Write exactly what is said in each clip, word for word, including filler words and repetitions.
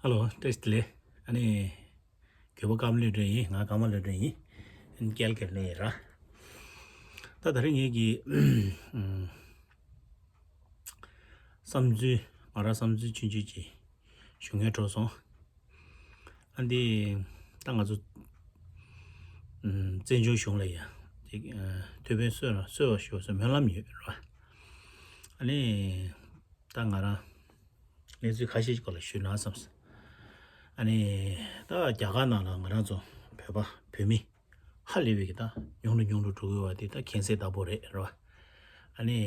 ཧེ་ལོ། བཀྲ་ཤིས་བདེ་ལེགས། ཨ་ནི། གྱོད་པ་ཀརྨ་བློ་གྲོས་ཡིན། ང་ཀརྨ་བློ་གྲོས་ཡིན། ཨ་ནི་ཀལ་ཀལ་ནས་ཡིན་ར། ད་ད་རེས་ངེད་ཀྱི་ཨམ། བསམ་ཚུལ། ང་རང་བསམ་ཚུལ་ཆུང་ཆུང་ཅིག་ཞུ་སྙིང་བྲོ་སོང་། ཨ་འདི། ད་ང་ཚོ་ཨམ། བཙན་བྱོལ་གཞུང་ལ་ཡ་ཅིག་ཨ། ཐུགས་ཕན་གསོས་ན་གསོས་པ་ཞུ་སོང་སྨོན་ལམ་ཡོད་ར། ཨ་ནི། ད་ང་རང་གནས་ཚུལ་ཁ་ཤས་ཀྱི་སྐོར་ལ་ཞུས་ན་བསམ་སོང་། ཨ་ནི། ད་རྒྱ་གར་ནང་ལ་ང་རང་ཚོ་བོད་པ་བོད་མི་ཧ་ལས་པའི་གི་ད་ཉུང་རུ་ཉུང་རུ་འགྲོ་གི་ཡོད་པ་དེ་ད་མཁྱེན་གསལ་ལྟ་བུ་རེད་ར། ཨ་ནི།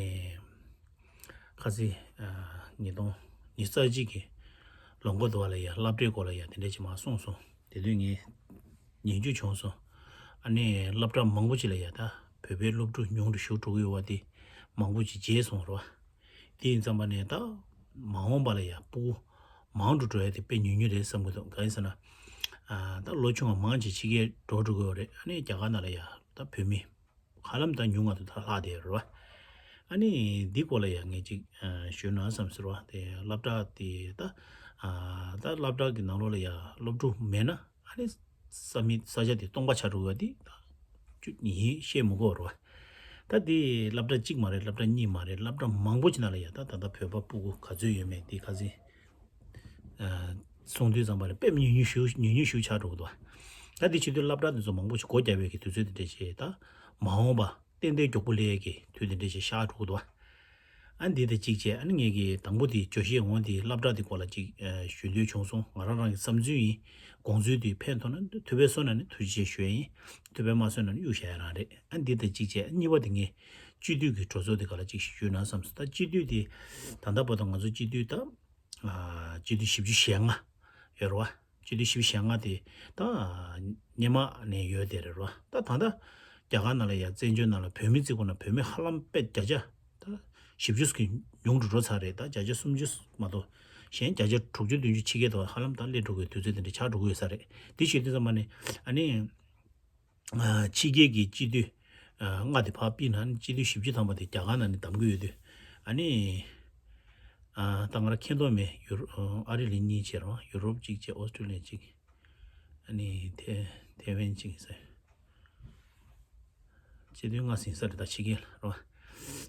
ཁ་སང་ཉིས་སྟོང་ཉི་ཤུ་རྩ་གཅིག་གི་ལོ་འགོ་དུ་བ་ལ་ཡ་སློབ་གྲྭའི་སྐོར་ལ་ཡ་དེ་འདྲ་ཅིག་མར་གསུངས་སོང་། དེ་དུས་ངས་ཉན་རྒྱུ་བྱུང་སོང་། ཨ་ནི་སློབ་གྲྭ་མང་པོ་ཅིག་ལ་ཡ་ད་བོད་པའི་སློབ་ཕྲུག་ཉུང་དུ་ཞུགས་འགྲོ་གི་ཡོད་པ་དེ་མང་པོ་ཅིག་བརྗེད་སོང་ར། དེ་ཡིན་ཙམ་པ་ནས་ད་མ་འོངས་པ་ལ་ཡ་སྤུ་གུ་མང་དུ་འགྲོ་ཡ་དེ་དཔེ་ཉུང་ཉུང་རེད་བསམ་གི་འདུག་གང་ཡིན་ཟེར་ན། ད་ལོ་ཆུང་བ་མང་ཆེ་ཕྱི་རྒྱལ་འགྲོ་འགྲོ་གི་ཡོད་རེད། ཨ་ནི་རྒྱ་གར་ནང་ལ་ཡ་ད་བོད་མི་ཧ་ལམ་ད་ཉུང་བ་དུ་ད་ལྷག་བསྡད་ཡོད་རེད་བ། ཨ་ནི་འདི་སྐོར་ལ་ཡང་ངས་ཅིག་ཨ། ཞུས་ན་བསམ་ཟེར་བ་དེ་སློབ་གྲྭ་དེ་ད་ཨ། ད་སློབ་གྲྭ་གི་ནང་ལོགས་ལ་ཡང་སློབ་ཕྲུག་མེད་ན་ཨ་ནི་ས་མི་ས་ཆ་དེ་སྟོང་པ་ཆགས་འགྲོ་གི་ཡོད་དེ་ད་ཅུ་ཡིན་བཤད་མི་དགོས་རེད་བ། ད་དེ་སློབ་གྲྭ་གཅིག་མ་རེད། སློབ་གྲྭ་གཉིས་མ་རེད། སློབ་གྲྭ་མང་པོ་ཅིག་ནང་ལ་ཡང་ད་ད་ལྟ་བོད་པ་སྤུ་གུ་ག་ཚོད་ཡོད་མེད་དེ་ཁ་སང་གསུང་དུས་ཙམ་པ་ལ་དཔེ་ཉུང་ཉུང་ཞིག་ཉུང་ཉུང་ཞིག་ཆགས་འགྲོ་གི་འདུག་ད་དེ་བྱེད་དུས་སློབ་གྲྭ་དེ་ཚོ་མང་པོ་ཞིག་སྒོ་བརྒྱབ་པའི་གི་དུས་ཚོད་དེ་འདྲ་བྱས། ད་མ་འོངས་པ་ཏན་ཏན་མགྱོགས་པོ་སླེབས་ཀྱི་དུས་དེ་འདྲ་ཞིག་ཤར་འགྲོ་གི་འདུག་ཨ་འདི་དང་གཅིག་བྱས། ཨ་ནི་ངེད་ཀྱི་དང་པོ་དེ་བརྗོད་གཞི་འོང་དེ་སློབ་གྲྭ་དེ་སྐོར་ལ་ཅིག་ཞུ་འདོད་བྱུང་སོང་། ང་རང་རང་གི་བསམ་ཚུལ་ཡིན། དགོངས་ཚུལ་དེ་ཕན་ཐོགས་ན་ཐུགས་ཕན་གསོས་ན་ནི་ཐུགས་རྗེ་ཆེ་ཞུ་ཡ་ཡིན། ཐུགས་ཕན་མ་གསོས་ན་ནི་གཡུག་བཞག་ཡ་རང་རེད། ཨ་འདི་དང་གཅིག་བྱས། ཨ་གཉིས་པ་དེ་ངས་སྤྱི་འཐུས་ཀྱི་གྲོས་ཚོགས་དེ་ག་ལ་ཅིག་ཞུས་ན་བསམ་སོང་། ད་སྤྱི་འཐུས་དེ་ད་ལྟ་བར་དུ་ང་ཚོ་སྤྱི་འཐུས་ད། ཨ། སྤྱི་འཐུས་བཞི་བཅུ་ཞེ་ལྔ་ཡོད་རེད་བ། སྤྱི་འཐུས་བཞི་བཅུ་ཞེ་ལྔ་དེ་ད་སྔོན་མ་ནས་ཡོད་དེ་རེད་རེད་བ། ད་ད་ལྟ་རྒྱ་གར་ནང་ལ་ཡ་བཙན་བྱོལ་ནང་ལ་བོད་མི་བརྩི་དགོས་ན་བོད་མི་ཧ་ལམ་དཔེ་བརྒྱ་ཆ་ད་བཞི་བཅུ་གི་ཉུང་དུ་འགྲོ་ཚར་རེད། ད་བརྒྱ་ཆ་སུམ་ཅུ་མ་གཏོགས་གཞན་བརྒྱ་ཆ་དྲུག་ཅུ་བདུན་ཅུ་ཕྱི་རྒྱལ་དུ་ཧ་ལམ་ད་སླེབས་འགྲོ་གི་དུས་ཚོད་དེ་འདྲ་ཆགས་འགྲོ་གི་ཡོད་ས་རེད། དེ་བྱེད་དུས་ཙམ་པ་ནས་ཨ་ནི། ཕྱི་རྒྱལ་གྱི་སྤྱི་འཐུས་ལྔ་དེ་ཕར་ཕུད་ན་ནི་སྤྱི་འཐུས་བཞི་བཅུ་ཐམ་པ་དེ་རྒྱ་གར་ནང་ནས་བདམས་ཀྱི་ཡོད་དུས། ཨ་ནི། ད་ང་རང་མཁྱེན་རྟོགས་མེད། ཡུ་རོ། ཨ་རི་ལ་གཉིས་བྱས་རོགས། ཡུ་རོབ་གཅིག་བྱས། ཨོ་སི་ཀྲུ་ལི་ཡ་གཅིག་ཨ་ནི་ཐེ་ཐེ་ཝན་གཅིག་ཟེར། སྤྱི་འཐུས་ལྔ་ཟིན་ས་རེད། ད་ཕྱི་རྒྱལ་ལ་རོ།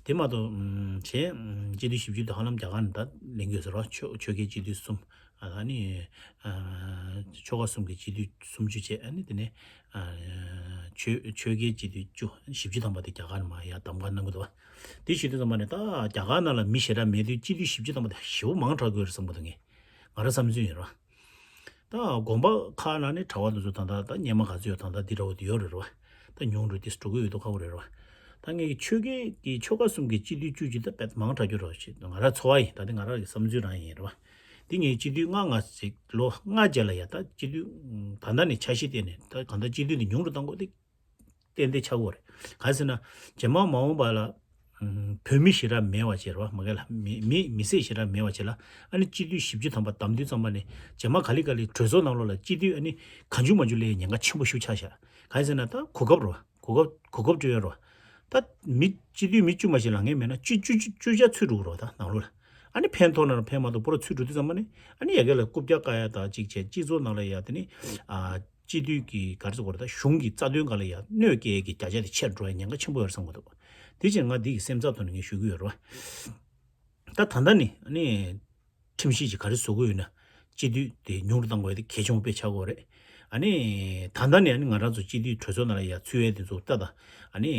དེ་མ་གཏོགས་ཨམ། གཞན་ཨམ། སྤྱི་འཐུས་བཞི་བཅུ་དེ་ཧ་ལམ་རྒྱ་གར་ནས་ད་ལེན་དགོས་ཟེར་རོ། ཆོས་ཆོལ་ཁའི་སྤྱི་འཐུས་གསུམ། ཨ་ནི་ཨ། ཆོལ་ཁ་གསུམ་གྱི་སྤྱི་འཐུས་སུམ་ཅུ་བྱས། ཨ་ནི་དེ་ནས་ཨ། ཆོས་ཆོལ་ཁའི་སྤྱི་འཐུས་བཅུ། བཞི་བཅུ་ཐམ་པ་དེ་རྒྱ་གར་ནས་མར་ཡར་གདམ་ག་གནང་གི་འདུག་བ། དེ་ཞུ་དུས་ཙམ་པ་ནས་ད་རྒྱ་གར་ནང་ལ་མི་ཞེ་དྲག་མེད་དུས་སྤྱི་འཐུས་བཞི་བཅུ་ཐམ་པ་དེ་ཞེ་པོ་མང་དྲགས་ཀྱི་ཡོད་རེད་བསམ་གི་འདུག་ངས། ང་རང་བསམ་ཚུལ་ཡིན་རོ། ད་དགོན་པ་ཁག་ནང་ནས་གྲྭ་པ་དེ་ཚོ་ད་ལྟ་ད་སྔོན་མ་ག་ཚོད་ཡོད། ད་ལྟ་འདི་འདྲ་བོ་དེ་ཡོད་རེད་རོ། ད་ཉུང་རུ་དེ་འགྲོ་གི་ཡོད་དོ། ཁག་པོ་རེད་རོ། ད་ངས་ཆོལ་ཁའི་གི་ཆོལ་ཁ་གསུམ་གྱི་སྤྱི་འཐུས་བཅུ་གཅིག་ད་དཔེ་མང་དྲགས་ཀྱི་རོ། ཞེས་ང་རང་ཚོར་བ་ཡིན། ད་དེ་ང་རང་གི་བསམ་ཚུལ་རང་ཡིན་རོ། དེ་ངས་སྤྱི་འཐུས་ལྔ་ལྔ་ཞིག་ལོ་ལྔ་རྗེས་ལ་ཡ་ད་སྤྱི་འཐུས་ད་ལྟ་ནས་འཆར་གཞི་བཏིང་ནས་ད་གང་ལྟར་སྤྱི་འཐུས་འདི་ཉུང་རུ་གཏང་དགོས་དེ་ཏན་ཏན་ཆགས་ཀྱི་ཡོད་རེད། གང་ཟེར་ན་རྗེས་མ་མ་འོངས་པ་ལ་ཨམ། བོད་མི་ཞེ་དྲག་མེད་པ་བྱས་རོ། མ་གི་ལ་མི་མི་མི་སེར་ཞེ་དྲག་མེད་པ་བྱས་ལ། ཨ་ནི་སྤྱི་འཐུས་བཞི་བཅུ་ཐམ་པ་བདམས་དུས་ཙམ་པ་ནས་རྗེས་མ་ག་ལེ་ག་ལེ་གྲོས་ཚོགས་ནང་ལོགས་ལ་སྤྱི་འཐུས་ཨ་ནི་གང་བྱུང་མང་བྱུང་སླེབས་ཉེན་ཁ་ཆེན་པོ་ཞིག་ཆགས་ཤག་གང་ཟེར་ན་ད་གོ་སྐབས་རོ། གོ་སྐབས་གོ་སྐབས་སྤྲོད་ཡ་རོ། ད་མི་སྤྱི་འཐུས་མི་བཅུ་མ་ཞིག་ལངས་མཁན་མེད་ན་བཅུ་བཅུ་བཅུ་བཅུ་ཆ་ཚུད་འགྲོ་གི་རོ། ད་ནང་ལོགས་ལ་ཨ་ནི་ཕན་ཐོགས་ན་ར་ཕན་མ་ཐོགས་པོ་ར་ཚུད་འགྲོ་དུས་ཙམ་པ་ནི་ཨ་ནི་ཡ་གི་ལ་རྐུབ་བཀྱག་བཀག་ཡ་ད་གཅིག་བྱས། སྤྱི་ཚོགས་ནང་ལ་ཡ་དེ་ནི་ཨ། སྤྱི་འཐུས་ཀྱི་ག་རེ་ཟེར་དགོས་རེད། ད་གཞུང་གི་རྩ་དོན་སྒང་ལ་ཡང་གནོད་སྐྱེལ་གྱི་བརྒྱ་ཆ་དེ་ཆེར་འགྲོ་ཡ་ཉེན་ཁ་ཆེན་པོ་ཡོད་རེད་བསམ་གྱི་འདུག་དེ་བཞིན་ང་འདི་གི་སེམས་འཚབ་ཐོག་ནས་ངས་ཞུ་གི་ཡོད་རེད་བ། ད་ད་ལྟ་ནི་ཨ་ནི་ཁྲིམས་གཞི་ཅིག་ག་རེ་བཟོ་གི་ཡོད་ན། སྤྱི་འཐུས་དེ་ཉུང་རུ་གཏང་དགོས་ཡ་དེ་གལ་ཆེན་པོ་དཔེ་ཆགས་ཀྱི་ཡོད་རེད། ཨ་ནི་ད་ལྟ་ནས་ཨ་ནི་ང་རང་ཚོ་སྤྱི་འཐུས་གྲོས་ཚོགས་ནང་ལ་ཡ་ཚུད་ཡ་དེ་ཚོ་ལྟ་ད། ཨ་ནི་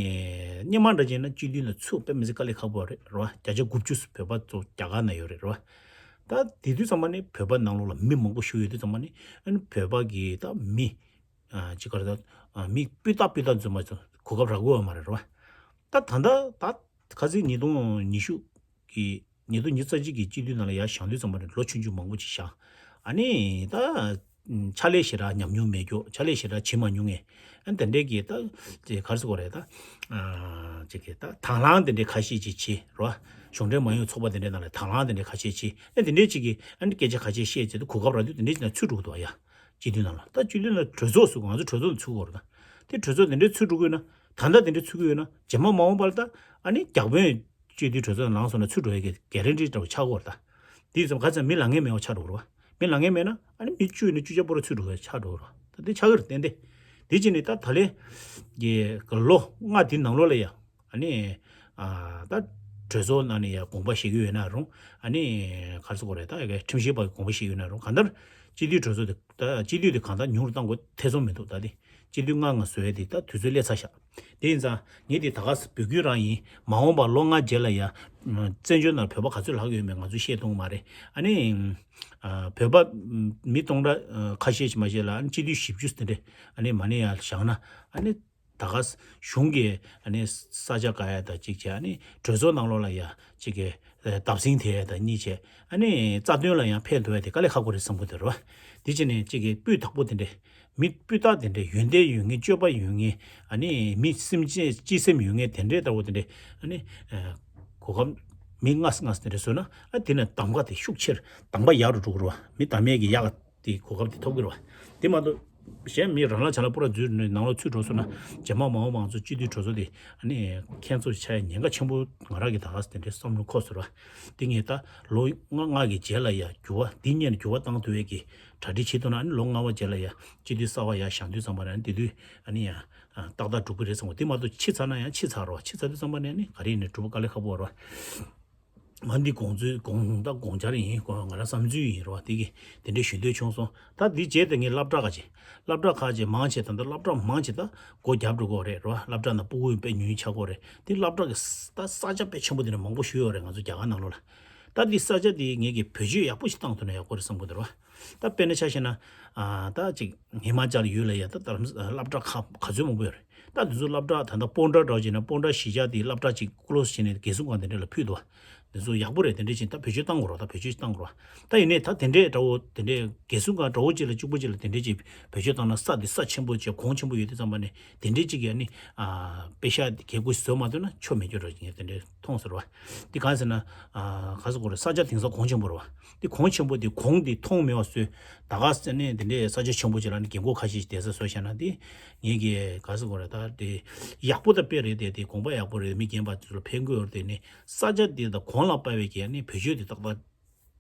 སྔོན་མ་འདྲ་བྱས་ན་སྤྱི་འཐུས་ལ་ཚུད་དཔེ་མི་སྲིད་དཀའ་ལས་ཁག་པོ་རེད་རེད་བ། བརྒྱ་ཆ་དགུ་བཅུ་བོད་པ་ཚོ་རྒྱ་གར་ན་ཡོད་རེད་རེད་བ། ད་དེ་དུས་ཙམ་པ་ནི་བོད་པ་ནང་ལོགས་ལ་མི་མང་པོ་བཞུགས་ཡོད་དུས་ཙམ་པ་ནི་ཨ་ནི་བོད་པ་གི་ད་མི་ཨ་ཅིག་ག་རེ་ད་ཨ་མི་སྤུས་དག་སྤུས་དག་འཛོམས་པ་ཚོ་གོ་སྐབས་རག་གི་ཡོད་མ་རེད་རེད་བ། ད་ད་ལྟ་ད་ཁ་སང་ཉིས་སྟོང་ཉི་ཤུ་གི་ཉིས་སྟོང་ཉི་ཤུ་རྩ་གཅིག་གི་སྤྱི་འཐུས་ནང་ལ་ཡར་བཞེངས་དུས་ཙམ་པ་ནི་ལོ་ཆུང་ཆུང་མང་པོ་ཅིག་བཞེངས། ཨ་ནི་ད་ཕྱག་ལས་ཞེ་དྲག་ཉམས་མྱོང་མེད་ཀྱོག་ཕྱག་ལས་ཞེ་དྲག་བྱེད་མ་མྱོང་ངས། ཨ་དེ་འདྲའི་གི་ད་ཅིག་ག་རེ་ཟེར་དགོས་རེད། ད་ཨ་ཅིག་གི་ད་དང་བླངས་དེ་འདྲའི་ཁ་ཤས་ཅིག་བྱེད་རོ། གཞུང་འབྲེལ་མ་ཡིན་པའི་ཚོགས་པ་དེ་འདྲའི་ནང་ལ་དང་བླངས་དེ་འདྲའི་ཁ་ཤས་བྱེད། ཨ་དེ་འདྲའི་ཅིག་གི་ཨ་ནི་སྐད་ཆ་ཁ་ཤས་བཤད་བྱས་ཏེ་གོ་སྐབས་རག་དུས་དེ་འདྲའི་ཅིག་ནང་ཚུད་འགྲོ་གི་འདུག་ཡ། སྤྱི་འཐུས་ནང་ལ་ད་སྤྱི་འཐུས་ནང་གྲོས་ཚོགས་སུ་ང་ཚོ་གྲོས་ཚོགས་ནང་ཚུད་དགོས་རེད། ད་དེ་གྲོས་ཚོགས་དེ་འདྲའི་ཚུད་འགྲོ་གི་ཡོད་ན། ད་ལྟ་དེ་འདྲའི་ཚུད་ཀྱི་ཡོད་ན་རྗེས་མ་མ་འོངས་པ་ལ་ད་ཨ་ནི་རྒྱ་དཔོན་སྤྱི་འཐུས་གྲོས་ཚོགས་ནང་ལངས་སོང་ན་ཚུད་འགྲོ་ཡ་གི་གྷ་རན་ཊི་འདྲ་བོ་ཆགས་ཀྱི་ཡོད་རེད། ད་དེ་ཙམ་ག་ཚད་མི་ལངས་མཁན་མེད་པ་ཆགས་འགྲོ་གི་རེད་བ། མི་ལངས་མཁན་མེད་ན་ཨ་ནི་མི་བཅུ་ཡིན་ན་བཅུ་ཆ་པོ་ར་ཚུད་འགྲོ་གི་ཆགས་འགྲོ་ར། ད་དེ་ཆགས་ཀྱི་རེད་ཏན་ཏན། དེ་བྱས་ནས་ད་ད་ལན་གྱི་ལོ་ལྔ་དེ་ནང་ལོགས་ལ་ཡ། ཨ་ནི། ཨ། ད་གྲོས་ཚོགས་ནང་ནས་ཡ་དགོངས་པ་བཞེས་ཀྱི་ཡོད་ན་རུང་། ཨ་ནི། ག་རེ་ཟེར་དགོས་རེད། ད་ཁྲིམས་ཞིབ་པ་གི་དགོངས་པ་བཞེས་ཀྱི་ཡོད་ན་རུང་། གང་ལྟར་སྤྱི་འཐུས་གྲོས་ཚོགས་དེ། ད་སྤྱི་འཐུས་དེ་གང་ལྟར་ཉུང་རུ་གཏོང་དགོས་ཐེ་ཚོམ་མི་འདུག་ད་དེ་སྤྱི་འཐུས་ལྔ་ལྔ་བཟོ་ཡ་དེ་ད་དུས་ཚོད་སླེབས་ཚར་ཤག་དེ་ཡིན་ཙང་ངས་དེ་ད་ག་སེ་འབོད་སྐུལ་རང་ཡིན། མ་འོངས་པ་ལོ་ལྔ་རྗེས་ལ་ཡ། བཙན་བྱོལ་ནང་བོད་པ་ག་ཚོད་ལྷག་ཡོད་མེད་ང་ཚོས་ཤེས་ཐུབ་མ་རེད། ཨ་ནི། ཨ། བོད་པ་མི་སྟོང་ཕྲག་ཁ་ཤས་ཤིག་མ་ཤེས་ལ། ཨ་ནི་སྤྱི་འཐུས་བཞི་བཅུ་དེ་འདྲས་ཨ་ནི་མ་ཎི་ཡར་བཞེངས་ན། ཨ་ནི། ད་ག་གཞུང་གིས་ཨ་ནི་ས་ཆ་བཀག་ཡ་དང་གཅིག་བྱས། ཨ་ནི་གྲོས་ཚོགས་ནང་ལོགས་ལ་ཡ་གཅིག་གིས་བརྡབ་གསིག་ཐེབས་ཡ་དང་གཉིས་བྱས། ཨ་ནི་རྩ་དོན་ལ་ཡང་ཕན་ཐོགས་ཡ་དེ་དཀའ་ལས་ཁག་པོ་རེད་བསམ་གྱི་འདུག་རེད་བ། དེ་བྱས་ནས་གཅིག་གིས་སྤུས་དག་པོ་དེ་འདྲས། མི་སྤུས་དག་དེ་འདྲས་ཡོན་ཏན་ཡོད་མཁན། སྤྱོད་པ་ཡོད་མཁན། ཨ་ནི་མི་སེམས་ཅན་སྤྱི་སེམས་ཡོད་མཁན་དེ་འདྲས་ལྟ་བུ་དེ་འདྲས། ཨ་ནི་གོ་སྐབས་མི་ལྔ་ལྔ་དེ་འདྲས་བཟོས་ན། ཨ་དེ་ནས་གདམ་ག་དེ་ཤུགས་ཆེར་གདམ་ག་ཡག་རུ་འགྲོ་གི་རེད་བ། མི་གདམ་ཡས་ཀྱི་ཡག་དེ་གོ་སྐབས་དེ་ཐོབ་ཀྱི་རེད་བ། དེ་མ་གཏོགས་གཞན་མི་རང་ལ་ཆ་ལ་པུ་ར་འཛུལ་ནས་ནང་ལོགས་ཚུད་འགྲོ་སོང་ན། རྗེས་མ་མ་འོངས་པ་ང་ཚོ་སྤྱི་འཐུས་གྲོས་ཚོགས་དེ་ཨ་ནི་ཁྱེད་ཚོ་ཆགས་ཡ་ཉེན་ཁ་ཆེན་པོ་ང་རང་གི་ད་ག་སེ་དེ་འདྲའི་བསམ་བློ་འཁོར་སོང་ར། དེ་ངས་ད་ལོ་ལྔ་ལྔ་གི་རྗེས་ལ་ཡ་འགྱུར་བ་འདི་སྔོན་ནས་འགྱུར་བ་བཏང་ཐུབ་ཡས་ཀྱི་གྲ་སྒྲིག་བྱེད་ཐུབ་ན། ཨ་ནི་ལོ་ལྔ་པ་རྗེས་ལ་ཡ་སྤྱི་འཐུས་གསར་པ་ཡ་བཞེངས་དུས་ཙམ་པ་ར། ཨ་ནི་དེ་དུས་ཨ་ནི་ཡ་ཏག་ཏག་འགྲུབ་ཀྱི་རེད་བསམ་གི། དེ་མ་གཏོགས་ཕྱི་ཚར་ན་ཡང་ཕྱི་ཚར་ར་བ། ཕྱི་ཚར་དུས་ཙམ་པ་ནས་ཨ་ནི་ག་རེ་ཡིན་ནའི་འགྲུབ་པ་དཀའ་ལས་ཁག་པོ་ར་བ། ང་འདི་དགོངས་ཚུལ་དགོངས་དག་དགོངས་འཆར་ཡིན། ང་རང་བསམ་ཚུལ་ཡིན་རེད་བ། དེ་གི་དེ་འདྲའི་ཞུ་འདོད་བྱུང་སོང་། ད་འདི་རྗེས་དེ་ངས་སློབ་གྲྭ་ཁག་ཅིག་སློབ་གྲྭ་ཁག་ཅིག་མང་ཆེ་ད་ལྟ་སློབ་གྲྭ་མང་ཆེ་ད་སྒོ་བརྒྱབ་འགྲོ་གི་རེད་རེད་བ། སློབ་གྲྭ་ནང་སྤུ་གུ་དཔེ་ཉུང་ཉུང་ཆགས་ཀྱི་རེད། དེ་སློབ་གྲྭ་གི་ས་ད་ས་ཆ་དཔེ་ཆེན་པོ་དེ་འདྲ་མང་པོ་ཞིག་ཡོད་རེད་ང་ཚོ་རྒྱ་གར་ནང་ལོགས་ལ། ད་འདི་ས་ཆ་དེ་ངས་ཀྱི་བེད་སྤྱོད་ཡག་པོ་ཞིག་བཏང་ཐུབ་ན་ཡག་པོ་རེད་བསམ་གི་འདུག་རེད་བ། ད་དཔེར་ན་ཆ་བཞག་ན། ཨ། ད་ཅིག་ཧི་མ་ཅལ་ཡུལ་ལ་ཡ་ད་ལྟ་སློབ་གྲྭ་ཁག་ག་ཚོད་མང་པོ་ཡོད་རེད། ད་དེ་ཚོ་སློབ་གྲྭ་ད་ལྟ་སྤོན་ཊ་འདྲ་བོ་བྱས་ན་སྤོན་ཊ་གཞིས་ཆགས་དེའི་སློབ་གྲྭ་ཅིག་ཀློ་སི་བྱས་ནས་རྒྱལ་སྲུང་ཁང་དེ་འདྲ་ལ་ཕུལ་འདུག་བ། དེ་ཚོ་ཡག་པོ་རེད། དེ་འདྲ་བྱས་ད་བེད་སྤྱོད་བཏང་དགོས་རེད་བ། ད་བེད་སྤྱོད་བཏང་དགོས་རེད་བ། ད་ཡིན་ནའི་ད་དེ་འདྲའི་འདྲ་བོ་དེ་འདྲའི་རྒྱལ་སྲུང་ཁང་འདྲ་བོ་ཅིག་ལ་གཅིག་པོ་ཅིག་ལ་དེ་འདྲའི་ཅིག་བེད་སྤྱོད་བཏང་ན། ས་དེ་ས་ཆེན་པོ་ཅིག་གོང་ཆེན་པོ་ཡོད་དུས་ཙམ་པ་ནས་དེ་འདྲའི་ཅིག་གི་ཨ་ནི་ཨ་པེ་ཤ་དེ་གད་སྐུ་བཟོས་མ་ཐུབ་ན་ཆོ་མེད་རྒྱུ་འདྲ་བོ་ཅིག་ངས་དེ་འདྲའི་མཐོང་སོང་རེད་བ། འདི་གང་ཟེར་ན། ཨ། ག་ཟེར་དགོས་རེད། ས་ཆ་དེང་སང་གོང་ཆེན་པོ་རེད་བ། འདི་གོང་ཆེན་པོ་འདི་གོང་འདི་མཐོང་མེད་པ་བཟོས། ད་ག་ཟེར་ནས་འདི་འདྲའི་ས་ཆ་ཆེན་པོ་ཅིག་ལ་ནི་རྒན་གོག་ཁ་ཤས་ཤིག་བསྡད་ས་བཟོས་བཞག་ན། འདི་ངེད་ཀྱི་ག་ཟེར་དགོས་རེད། ད་འདི་ཡག་པོ་ད་དཔེ་རེད་དེ། འདི་དགོངས་པ་ཡག་པོ་རེད། མི་རྒན་པ་ཚོ་ལ་ཕན་གི་ཡོད་རེད་དེ། ནི་ས་ཆ་འདི་དང་གོང་ལ་སྤར་བའི་གི་ནི་བེད་སྤྱོད་འདི་ཏག་ཏག་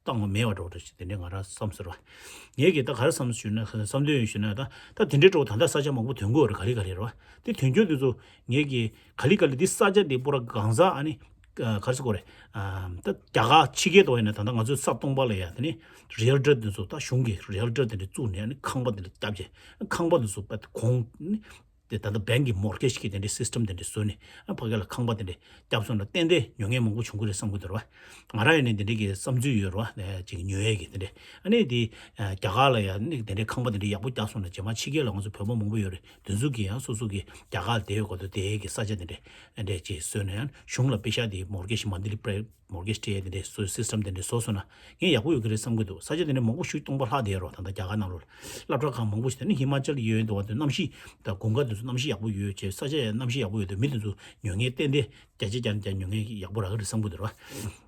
བཏང་བ་མེད་པ་འདྲ་བོ་འདྲ་ཞིག་དེ་འདྲའི་ང་རང་བསམ་སོང་རེད་བ། ངེད་ཀྱིས་ད་ག་རེ་བསམ་ཞུས་ན། བསམ་འདོད་ཡོད་ཞུས་ན། ད་ད་དེ་འདྲའི་འདྲ་བོ་ད་ལྟ་ས་ཆ་མང་པོ་ཐོན་གི་ཡོད་རེད། ག་ལེ་ག་ལེ་རེད་བ། དེ་ཐོན་རྒྱུ་དེ་ཚོ་ངེད་ཀྱིས་ག་ལེ་ག་ལེ་འདི་ས་ཆ་འདི་པུ་ར་གང་ཟག་ཨ་ནི་ག་རེ་ཟེར་དགོས་རེད། ད་རྒྱ་གར་ཕྱི་རྒྱལ་དུ་ཡིན་ན་ད་ལྟ་ང་ཚོའི་ས་སྟོང་པ་ལ་ཡ་དེ་ནི་རི་ཨལ་ཊར་འདི་ཚོ། ད་གཞུང་གིས་རི་ཨལ་ཊར་དེ་འདྲ་བཙུགས་ནས་ཨ་ནི་ཁང་པ་དེ་འདྲ་བརྒྱབ་བྱས། ཁང་པ་འདི་ཚོ་དཔེ་གོང་དེ་ད་ལྟ་བེང་གི་མོར་གེཇ་གི་དེ་འདྲའི་སིས་ཊམ་དེ་འདྲ་བཟོས་ནས། ཨ། ཕ་གི་ལ་ཁང་པ་དེ་འདྲ་བརྒྱབ་སོང་ན་ཏན་ཏན་ཉོ་མཁན་མང་པོ་བྱུང་གི་རེད་བསམ་གི་འདུག་ར་བ། ང་རང་ཡིན་ནའི་དེ་འདྲའི་གི་བསམ་ཚུལ་ཡོད་ར་བ། ཅིག་ཉོ་ཡས་ཀྱི་དེ་འདྲ། ཨ་ནི་དེ་རྒྱ་གར་ལ་ཡ་ནི་དེ་འདྲའི་ཁང་པ་དེ་འདྲ་ཡག་པོ་བརྒྱབ་སོང་ན། རྗེས་མ་ཕྱི་རྒྱལ་ལ་ང་ཚོ་བོད་པ་མང་པོ་ཡོད་རེད། དེ་ཚོ་གིས་ཡང་སོ་སོ་གི་རྒྱ་གར་ལ་བསྡད་ཡོད་ག་དུས་བསྡད་ཡས་ཀྱི་ས་ཆ་དེ་འདྲ་འདྲ་ཅིག་བཟོས་ནས། ཡང་གཞུང་ལ་པེ་ཤ་དེ་མོར་གེཇ་མན་ཐི་ལི་པེ་མོར་གེཇ་སྤྲད་ཡས་དེ་འདྲའི་བཟོ། སིས་ཊམ་དེ་འདྲའི་བཟོ་སོང་ན་ངས་ཡག་པོ་ཡོད་ཀྱི་རེད་བསམ་གྱི་འདུག་ས་ཆ་དེ་འདྲའི་མང་པོ་ཞིག་སྟོང་པ་ལྷག་བསྡད་ཡོད་རེད་བ། ད་ལྟ་རྒྱ་གར་ནང་ལོགས་ལ། སློབ་གྲྭ་ཁག་མང་པོ་ཞིག་དེ་ནི་ཧི་མ་ཅལ་ཡོད་འདུག་བ། དེ་གནམ་གཤིས་དང་དགུན་ཁ་དེ་ཚོ་གནམ་གཤིས་ཡག་པོ་ཡོད་བྱས། ས་ཆ་ཡང་གནམ་གཤིས་ཡག་པོ་ཡོད་དུས་མི་དེ་ཚོ་ཉོ་མཁན་ཏན་ཏན་བརྒྱ་ཆ་བརྒྱ་ནས་བརྒྱ་ཉོ་མཁན་ཡག་པོ་རག་གི་རེད་བསམ་གྱི་འདུག་ར་བ།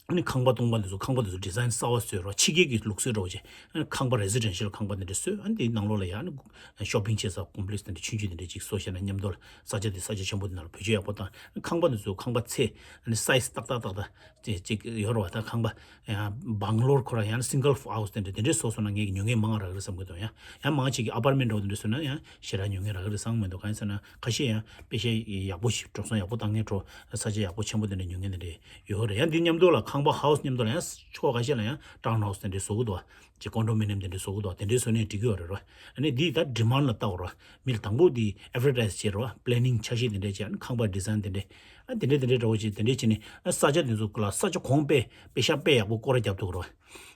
ཨ་ནི་ཁང་པ་སྟོང་པ་དེ་ཚོ། ཁང་པ་དེ་ཚོ་ཌི་ཛའིན་གསར་པ་བཟོས་ར་བ། ཕྱི་རྒྱལ་གྱི་ལུགས་སྲོལ་འདྲ་བོ་བྱས། ཨ་ནི་ཁང་པ་རེ་སི་ཌེན་ཤལ་ཁང་པ་དེ་འདྲ་བཟོས། ཨ་ནི་དེའི་ནང་ལོགས་ལ་ཡ་ཨ་ནི་ཤོ་པིང་བྱེད་ས་ཀོམ་པི་ལེགས་སི་དེ་འདྲ་ཆུང་ཆུང་དེ་འདྲ་ཅིག་བཟོས་བཞག་ན། མཉམ་དུ་ལ་ས་ཆ་དེ་ས་ཆ་ཆེན་པོ་དེ་ནང་ལ་བེད་སྤྱོད་ཡག་པོ་བཏང་། ཨ་ནི་ཁང་པ་དེ་ཚོ་ཁང་པ་ཚད། ཨ་ནི་སའི་ཛི་ཏག་ཏག་ཏག་ཏག་ཅིག་ཅིག་ཡོད་རེད་བ། ད་ཁང་པ་ཡང་བང་ལོར་ཁོ་ར་ཡང་སིང་གལ་ཧའུ་སི་དེ་འདྲ་དེ་འདྲས་བཟོས་སོང་ན་ངས་ཉོ་མཁན་མང་རག་གི་རེད་བསམ་གྱི་འདུག་ཡང་ཡང་མང་ཆེ་གི་ཨ་པར་མེན་ཊི་འདྲ་བོ་དེ་འདྲ་བཟོས་ན་ཡང་ཞེ་དྲག་ཉོ་མཁན་རག་གི་རེད་བསམ་གྱི་མི་འདུག་གང་ཡིན་ཟེར་ན་ཁ་ཤས་ཡང་པེ་ཤ་ཡག་པོ་ཞིག་འགྲོ་སོང་། ཡག་པོ་བཏང་མཁན་འགྲོ། ས་ཆ་ཡག་པོ་ཆེན་པོ་དེ་འདྲ་ཉོ་མཁན་དེ་འདྲ་ཡོད་རེད། ཡང་འདི་མཉམ་དུ་ལ་ཁང་པ་ཧའུ་སི་མཉམ་དུ་ལ་ཡང་ཕྱོགས་ཁ་ཤས་ལ་ཡང་ཊའུན་ཧའུ་སི་དེ་འདྲ་བཟོ་གི་འདུག་ཅིག་ཀོན་ཌོ་མི་ནི་ཡམ་དེ་འདྲ་བཟོ་གི་འདུག་དེ་འདྲ་བཟོས་ནས་འགྲིག་གི་ཡོད་རེད་ར། ཨ་ནི་འདི་ད་ཌི་མན་ཌི་ལ་ལྟ་དགོས་ར། མི་ལ་དང་པོ་འདི་ཨེ་ཌ་ཝར་ཊའི་ཛི་བྱེད་ར་བ། པི་ལེ་ནིང་འཆར་གཞི་དེ་འདྲ་བྱས། ཨ་ནི་ཁང་པ་ཌི་ཛའིན་དེ་འདྲ། ཨ་དེ་འདྲ་དེ་འདྲ་འདྲ་བོ་བྱས། དེ་འདྲ་བྱས་ནས་ཨ་ས་ཆ་དེ་ཚོ་ལ་ས་ཆ་གོང་དཔེ་པེ་ཤ་དཔེ་ཡག་པོ་སྐོར་ར་རྒྱབ་ཐུབ་ཀྱི་ར་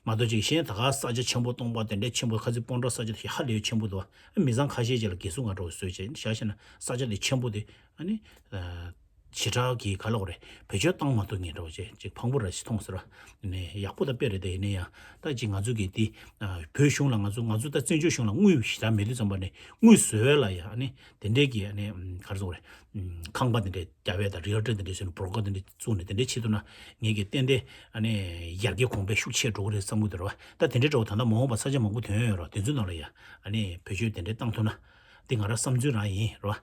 བ། མ་གཏོགས་ཅིག་གཞན་ད་ག་ས་ཆ་ཆེན་པོ་སྟོང་པ་དེ་འདྲ་ཆེན་པོ། ཁ་སང་སྤོན་ཊ་ས་ཆ་དེ་ཧ་ལས་ཆེན་པོ་འདུག་བ། ཨ་མི་ཚང་ཁ་ཤས་ཅིག་ལ་རྒྱལ་སྲུང་ཁང་འདྲ་བོ་བཟོས་བྱས་བཞག་བྱས་ན་ས་ཆ་དེ་ཆེན་པོ་དེ། ཨ་ནི། ཨ། ཞེ་དྲག་གི་ག་ལབ་དགོས་རེད། བེད་སྤྱོད་བཏང་མ་ཐུབ་མཁན་འདྲ་བོ་བྱས། ཅིག་ཕངས་པོ་ར་ཞིག་མཐོང་ཟེར་བ། ནས་ཡག་པོ་ད་དཔེ་རེད་དེ། ཡིན་ན་ཡང་ད་ཅིག་ང་ཚོ་གི་དེ། ཨ། བོད་གཞུང་ལ་ང་ཚོ་ང་ཚོ་ད་བཙན་བྱོལ་གཞུང་ལ་དངུལ་ཞེ་དྲག་མེད་དུས་ཙམ་པ་ནས་དངུལ་བཟོ་བའི་ལ་ཡ། ཨ་ནི་དེ་འདྲའི་གི་ཨ་ནི་ག་རེ་ཟེར་དགོས་རེད། ཁང་པ་དེ་འདྲའི་རྒྱབ་ཡས་དང་རི་ཨལ་ཊར་དེ་འདྲའི་བཟོས་ནས་བོར་ཀ་དེ་འདྲའི་བཙུགས་ནས་དེ་འདྲའི་བྱེད་ཐུབ་ན་ངེད་ཀྱི་ཏན་ཏན་ཨ་ནི་ཡར་རྒྱས་གོང་འཕེལ་ཤུགས་ཆེ་འགྲོ་གི་རེད་བསམ་གྱི་འདུག་ར་བ། ད་དེ་འདྲའི་འདྲ་བོ་ད་ལྟ་མ་འོངས་པ་ས་ཆ་མང་པོ་ཐོན་ཡོད་ར། དེ་ཚོའི་ནང་ལ་ཡ་ཨ་ནི་བེད་སྤྱོད་དེ་འདྲའི་བཏང་ཐུབ་ན། འདི་ང་རང་བསམ་ཚུལ་རང་ཡིན་ར་བ།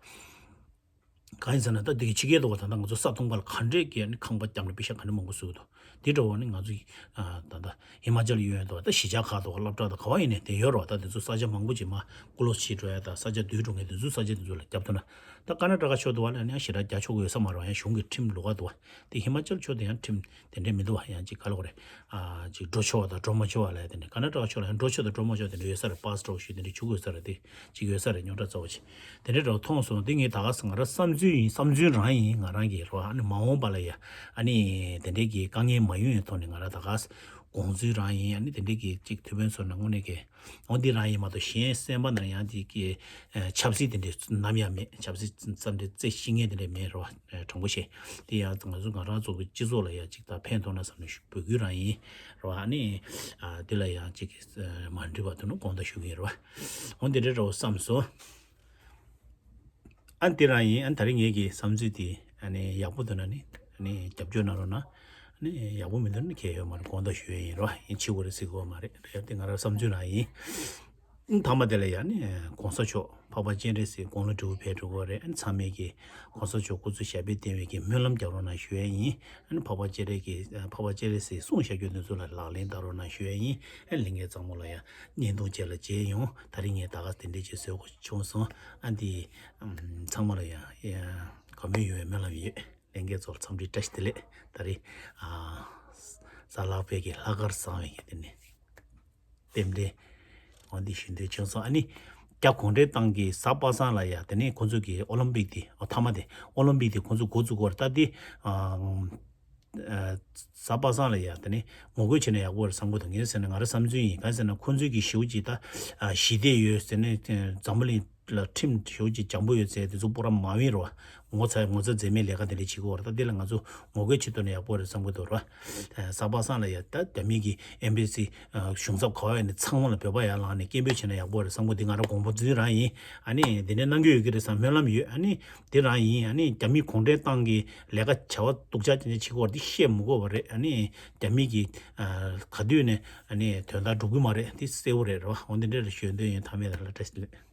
གང་ཡིན་ཟེར་ན་ད་འདི་གི་ཕྱི་རྒྱལ་དུ་བ་ད་ལྟ་ང་ཚོ་ས་སྟོང་པ་ལ་ག་འདྲས་ཀྱི་ནི་ཁང་པ་བརྒྱབ་ནས་པེ་ཤ་ག་འདྲས་མང་པོ་བཟོས་འདུག་དེ་འདྲ་བ་ནི་ང་ཚོ་ཡི་ཨ་ད་ལྟ་ཧི་མ་ཅལ་ཡོད་ཡོད་དུ་བ་ད་གཞིས་ཆགས་ཁག་དུ་བ་སློབ་གྲྭ་དང་ག་བ་ཡིན་ནས་དེ་ཡོད་རོགས། ད་དེ་ཚོ་ས་ཆ་མང་པོ་ཅིག་མ་ཀུ་ལོ་ཕྱིར་འགྲོ་ཡ་ད་ས་ཆ་སྡུད་འགྲོ་མཁན་དེ་ཚོ་ས་ཆ་དེ་ཚོ་ལ་བརྒྱབ་ཐུབ་ན། ད་ཀ་ན་ཊ་ཀ་ཕྱོགས་དུ་བ་ལ་ནི་ཡང་ཞེ་དྲག་རྒྱག་ཆོག་གི་ཡོད་ས་མ་རེད་བ། ཡང་གཞུང་གི་ཁྲིམས་ལུགས་ཀ་དུ་བ་དེ་ཧི་མ་ཅལ་ཕྱོགས་དུ་ཡང་ཁྲིམས་དེ་འདྲས་མི་འདུག་བ། ཡང་ཅིག་ག་ལ་གོ་རེད། ཨ་ཅིག་འགྲོ་ཆོག་དང་འགྲོ་མ་ཆོག་བ་ལ་དེ་འདྲས་ཀ་ན་ཊ་ཀ་ཕྱོགས་ལ་ཡང་འགྲོ་ཆོག་དང་འགྲོ་མ་ཆོག་དེ་འདྲས་ཡོད་ས་རེད། པཱ་སི་ཊི་འདྲ་བོ་ཞིག་དེ་འདྲས་བྱུག་དགོས་ས་རེད། དེ་ཅིག་ཡོད་ས་རེད། རྙོག་དྲ་ཚ་བོ་ཅིག་དེ་འདྲས་འདྲ་བོ་མཐོང་སོང་། དེ་ངས་ད་ག་ས་ང་རང་བསམ་ཚུལ་ཡིན། བསམ་ཚུལ་རང་ཡིན། ང་རང་གི་རོ་ཨ་ནི་མ་འོངས་པ་ལ་ཡ་ཨ་ནི་དེ་འདྲས་ཀྱི་དཀའ་ངལ་མ་ཡོང་ཡའི་ཐོག་ནས་ང་རང་ད་ག་ས་དགོངས་ཚུལ་རང་ཡིན། ཨ་ནི་དེ་འདྲས་ཀྱི་ཅིག་ཐུགས་ཕན་གསོས་ན་དངོས་གནས་ཀྱི་འོ་འདི་རང་ཡིན་མ་གཏོགས་གཞན་སེམས་པ་ནང་ཡང་འདི་གི་ཨ་ཆབ་སྲིད་དེ་འདྲས་ནམ་ཡང་མེད། ཆབ་སྲིད་བསམ་འདི་རྩེ་ཤེས་མཁན་དེ་འདྲས་མེད་རོ། ཨ་དྲང་པོ་བཤད། དེ་ཡང་ང་ཚོ་ང་རང་ཚོ་གི་སྤྱི་ཚོགས་ལ་ཡང་ཅིག་ད་ཕན་ཐོགས་ན་བསམ་ནས་ཞུ་འབོད་སྐུལ་རང་ཡིན་རོ། ཨ་ནི་ཨ་འདི་ལ་ཡང་ཅིག་གི་ཨ་མ་འགྲིག་པ་འདུག་ན་དགོངས་དག་ཞུ་གི་ཡིན་རོ། འོ་འདི་འདྲས་རོ་བསམ་སོང་། ཨ་འདི་རང་ཡིན། ཨ་ད་རིང་ངེད་ཀྱི་བསམ་ཚུལ་དེ་ཨ་ནི་ཡག་པོ་འདུག་ན་ནི་ཨ་ནི་རྒྱབ་སྐྱོར་གནང་རོགས་གནང་། ཨ་ནི་ཡག་པོ་མི་འདུག་ན་ནི་གལ་ཡོད་མ་རེད། དགོངས་དག་ཞུ་ཡས་ཡིན་རོ། ཡིན་ཕྱི་གོ་རེ་སི་གོ་མ་རེད། རེད་དེ་ང་རང་བསམ་ཚུལ་རང་ཡིན། ཨ་ཐ་མ་དེ་ལ་ཡ་ནི་གོང་ས་མཆོག་འཕགས་པ་སྤྱན་རས་གཟིགས་དགུང་ལོ་དྲུག་ཕེབས་འགྲོ་གི་རེད། ཨ་ནི་ཚང་མས་ཀྱི་གོང་ས་མཆོག་སྐུ་ཚེ་ཞབས་པད་བརྟན་པའི་གི་སྨོན་ལམ་རྒྱག་རོགས་གནང་ཞུ་ཡས་ཡིན། ཨ་ནི་འཕགས་པ་སྤྱན་རས་ཀྱི་འཕགས་པ་སྤྱན་རས་གཟིགས་གསུང་བཤད་རྒྱུ་དེ་ཚོ་ལ་ལག་ལེན་བསྟར་རོགས་གནང་ཞུ་ཡས་ཡིན། ཨ་ལྷན་རྒྱས་ཚང་མ་ལ་ཡ་བརྙན་ཐུང་བཅས་ལ་མཇལ་ཡོང་། ད་རིང་ངས་ད་ག་དེ་འདྲས་ཅིག་བཟོས་དགོས་བྱུང་སོང་། ཨ་འདི་ཨམ་ཚང་མ་ལ་ཡ་ཡ་དགའ་མོས་ཡོང་བའི་སྨོན་ལམ་ཡོད། ལྷན་རྒྱས་ཚོ་ལ་འཚམས་འདྲི་བཀྲ་ཤིས་བདེ་ལེགས། ད་རིང་ཨ་གཟའ་ལྷག་པའི་གི་ལྷག་དཀར་བཟང་བའི་གི་དེ་ནས་རྟེན་འབྲེལ་འོ་འདི་ཞུ་འདོད་བྱུང་སོང་། ཨ་ནི་རྒྱ་གུང་ཁྲན་ཏང་གི་གཟའ་པ་སངས་ལ་ཡ་དེ་ནས་ཁོང་ཚོ་གི་ཨོ་ལིམ་པིག་དེ་ཨོ་ཐ་མ་དེ་ཨོ་ལིམ་པིག་དེ་ཁོང་ཚོ་འགོ་བཙུགས་གོ་རེད། ད་དེ་ཨ་གཟའ་པ་སངས་ལ་ཡ་དེ་ནས་ངོ་རྒོལ་བྱས་ན་ཡག་པོ་རེད་བསམ་གི་འདུག་ངས་ཟེར་ན་ང་རང་བསམ་ཚུལ་ཡིན། གང་ཟེར་ན་ཁོང་ཚོའི་གི་ཞེ་པོ་ཅིག་ད་ཨ་ཞི་བདེ་ཡོད་ཟེར་ནས་འཛམ་བུ་གླིང་ལ་ཁྲིམས་ཞེ་པོ་ཅིག་འཇམ་པོ་ཡོད་ཚད་དེ་ཚོ་པོ་ར་མ་ཡིན་རོ། ངོ་ཚ་ངོ་ཚ་མཛེས་མའི་ལས་ཀ་དེ་འདྲ་བྱེད་ཀྱི་ཡོད་རེད། ད་དེ་ལ་ང་ཚོ་ངོ་རྒོལ་བྱེད་ཐུབ་ན་ཡག་པོ་རེད་བསམ་གྱི་འདུག་ར། གཟའ་པ་སངས་ལ་ཡ་ད་རྒྱ་མི་གི་ཨེམ་བྷེ་སི་གཞུང་ཚབ་ག་བ་ཡོད་ནས་ཚང་མ་ལ་འབོད་པ་ཡར་ལངས་ནས་སྐད་འབོད་བྱས་ན་ཡག་པོ་རེད་བསམ་གྱི་འདུག་ང་རང་དགོངས་པ་འདི་རང་ཡིན། ཨ་ནི་དེ་འདྲ་གནང་གི་ཡོད་ཀྱི་རེད་བསམ་སྨོན་ལམ་ཡོད། ཨ་ནི་དེ་རང་ཡིན། ཨ་ནི་རྒྱ་མི་གུང་ཁྲན་ཏང་གི་ལས་ཀ་བྱ་བ་སྡུག་ཅག་དེ་འདྲ་བྱེད་ཀྱི་ཡོད་རེད། འདི་བཤད་མི་དགོས་པ་རེད། ཨ་ནི་རྒྱ་མི་གི་ག་དུས་ནས་ཨ་ནི་དོན་དག་འགྲུབ་ཀྱི་མ་རེད། འདི་གསལ་པོ་རེད་ར། འོ་འདི་འདྲ་རེད་ཞུ་འདོད་ཡིན། ཐ་མའི་ལ་བཀྲ་ཤིས་བདེ་ལེགས།